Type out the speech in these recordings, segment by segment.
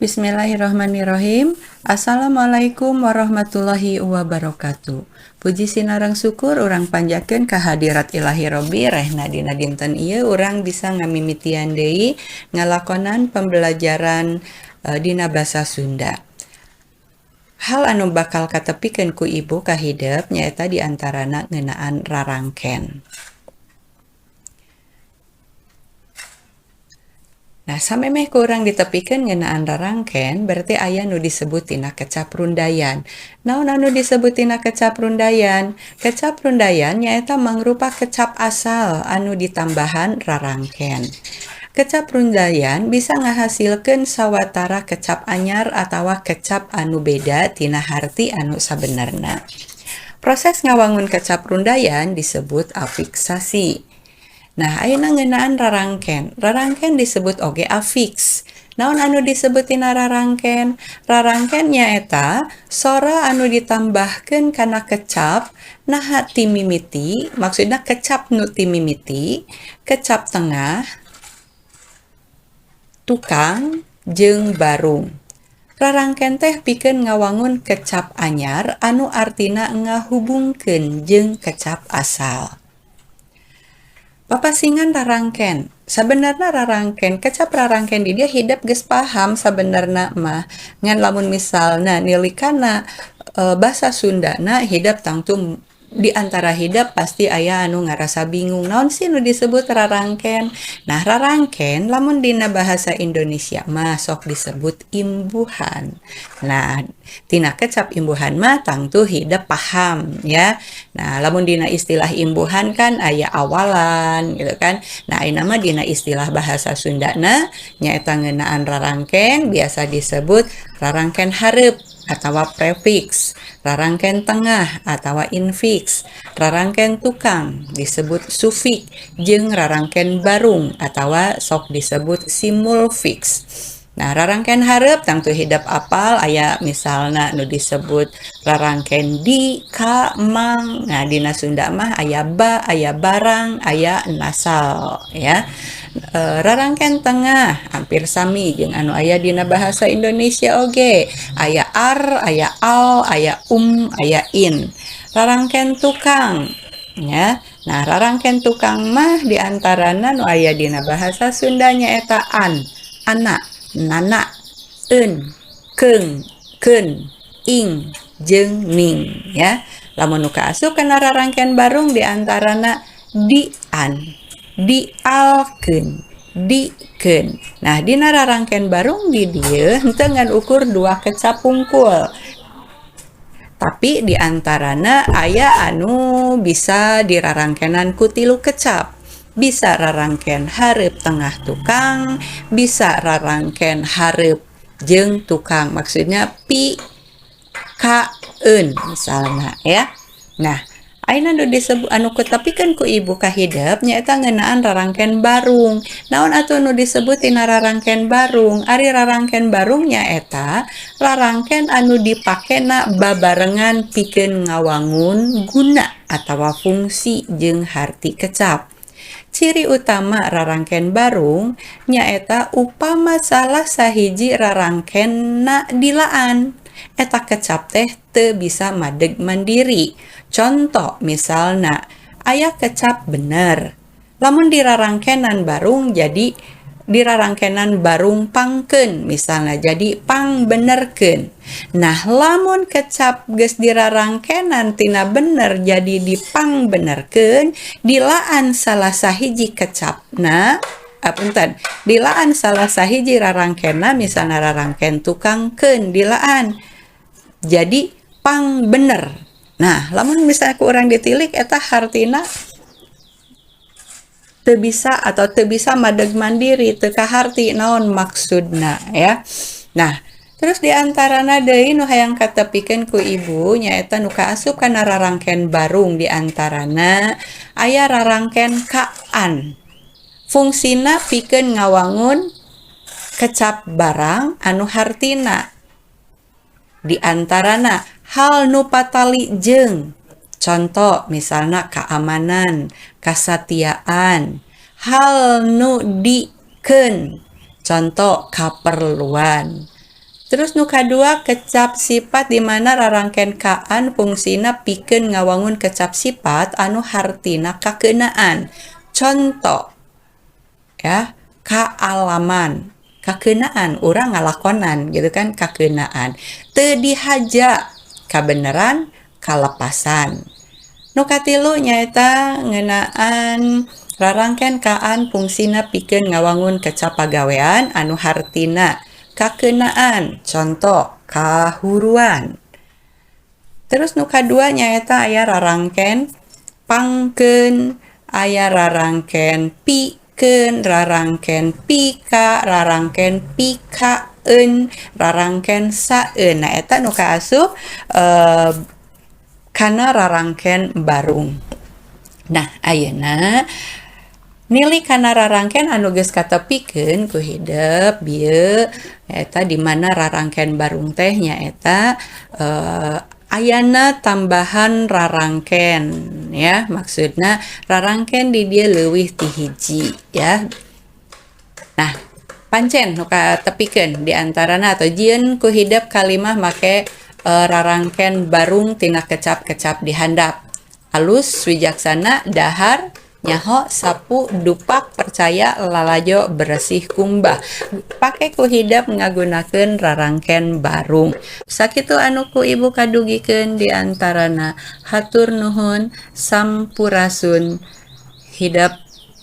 Bismillahirrahmanirrahim. Assalamualaikum warahmatullahi wabarakatuh. Puji sinareng syukur urang panjatkeun ka hadirat Ilahi Robbi rehna dina dinten ieu urang bisa ngamimitian deui ngalakonan pembelajaran dina basa Sunda. Hal anu bakal katepikeun ku ibu kahidep nyaeta diantarana ngeunaan rarangken. Nah, samemeh ku urang ditepikeun ngeunaan rarangken, berarti aya nu disebut tina kecap rundayan. Naon anu disebut tina kecap rundayan? Kecap rundayan nyaeta mangrupa kecap asal anu ditambahan rarangken. Kecap rundayan bisa ngahasilkeun sawatara kecap anyar atawa kecap anu beda tina harti anu sabenerna. Proses ngawangun kecap rundayan disebut afiksasi. Nah, ayeuna ngeunaan rarangken. Rarangken disebut oge afiks. Naon anu disebut tina rarangken? Rarangken nyaeta sora anu ditambahkeun kana kecap naha ti mimiti, maksudna kecap nu ti mimiti, kecap tengah, tukang, jeung barung. Rarangken teh pikeun ngawangun kecap anyar anu artina ngahubungkeun jeung kecap asal. Papasingan rarangken. Sabenerna rarangken, kecap rarangken di dieu hidep geus paham sabenerna mah. Ngan lamun misalna nilikana basa Sundana hidep tangtu di antara hidep pasti aya anu ngarasa bingung naon sih nu disebut rarangken. Nah, rarangken lamun dina bahasa Indonesia mah sok disebut imbuhan. Nah, tina kecap imbuhan mah tangtu hidep paham ya. Nah, lamun dina istilah imbuhan kan aya awalan gitu kan. Nah, ayeuna mah dina istilah bahasa Sundana nyaeta ngeunaan rarangken biasa disebut rarangken hareup atawa prefiks, rarangken tengah atawa infiks, rarangken tukang disebut sufiks, jeung rarangken barung atawa sok disebut simulfiks. Nah, rarangken hareup tangtu hidep apal aya misalna nu disebut rarangken di, ka, mang. Nah, dina Sunda mah aya ba, aya barang, aya nasal ya. Rarangken tengah hampir sami jeung anu aya dina bahasa Indonesia oge. Aya ar, aya al, aya um, aya in. Rarangken tukang ya. Nah, rarangken tukang mah diantarana nu aya dina bahasa Sunda nyaeta an, ana, nana, eun, keung, keun, ing, jeung ning ya. Lamun nu kaasup kana rarangken barung diantarana dian, dialkeun, dikeun. Nah, dina rarangken barung di dieu henteu ngan ukur dua kecap pungkul. Tapi diantarana aya anu bisa dirarangkenan ku tilu kecap. Bisa rarangken hareup tengah tukang, bisa rarangken hareup jeung tukang. Maksudnya pi ka eun misalna ya. Nah, ayeuna nu disebut anu ketepikeun ku ibu kahidep nyaeta ngeunaan rarangken barung. Naon atuh nu disebut tina rarangken barung? Ari rarangken barung nyaeta rarangken anu dipakena babarengan pikeun ngawangun guna atawa fungsi jeung harti kecap. Ciri utama rarangken barung nyaeta upama salah sahiji rarangkenna dilaan, eta kecap teh teu bisa madeg mandiri. Contoh misalna aya kecap bener. Lamun dirarangkenan barung jadi dirarangkenan barung pangkeun misalna jadi pangbenerkeun. Nah, lamun kecap geus dirarangkenan tina bener jadi dipangbenerkeun, dilaan salah sahiji kecapna, apunten, dilaan salah sahiji rarangkenna misalna rarangken tukangkeun dilaan jadi pangbener. Nah, lamun misalnya ku urang ditilik eta hartina teu bisa atau teu bisa madeg mandiri, teu kaharti naon maksudna ya. Nah, terus diantarana deui nu hayang katepikeun ku ibu nyaeta nu kaasup kana rarangken barung diantarana aya rarangken kaan. Fungsina pikeun ngawangun kecap barang anu hartina diantarana hal nu patali jeung contoh misalna keamanan, kasatiaan, hal nu dikeun, contoh kaperluan. Terus nu kadua, kecap sifat di mana rarangken kaan fungsina pikeun ngawangun kecap sifat anu hartina kakeunaan. Contoh ya, kaalaman, kakeunaan urang ngalakonan gitu kan, kakeunaan. Teu dihaja, kabeneran, kalepasan. Nu katilu nyaeta ngeunaan rarangken kaan fungsina pikeun ngawangun kecap pagawean anu hartina kakeunaan, contoh kahuruan. Terus nu kadua nyaeta aya rarangken pangkeun, aya rarangken pikeun, rarangken pika, rarangken pikaeun, rarangken saeun. Nah, eta nu kaasup kana rarangken barung. Nah, ayeuna nilik kana rarangken anu geus katepikeun ku hidep bieu, eta di mana rarangken barung teh nyaeta ayana tambahan rarangken ya, maksudna rarangken di dieu leuwih ti hiji ya. Nah, pancen nu katepikeun di antarana atau jieun ku hidep kalimah make rarangken barung tina kecap-kecap di handap: alus, wijaksana, dahar, nyaho, sapu, dupak, percaya, lalajo, beresih, kumbah. Pake ku hidep ngagunakeun rarangken barung. Sakitu anu ku ibu kadugikeun di antarana. Hatur nuhun, sampurasun. Hidep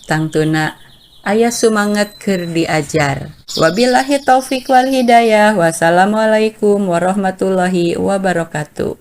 tangtuna aya sumanget keur diajar. Wabillahi taufik wal hidayah. Wassalamualaikum warahmatullahi wabarakatuh.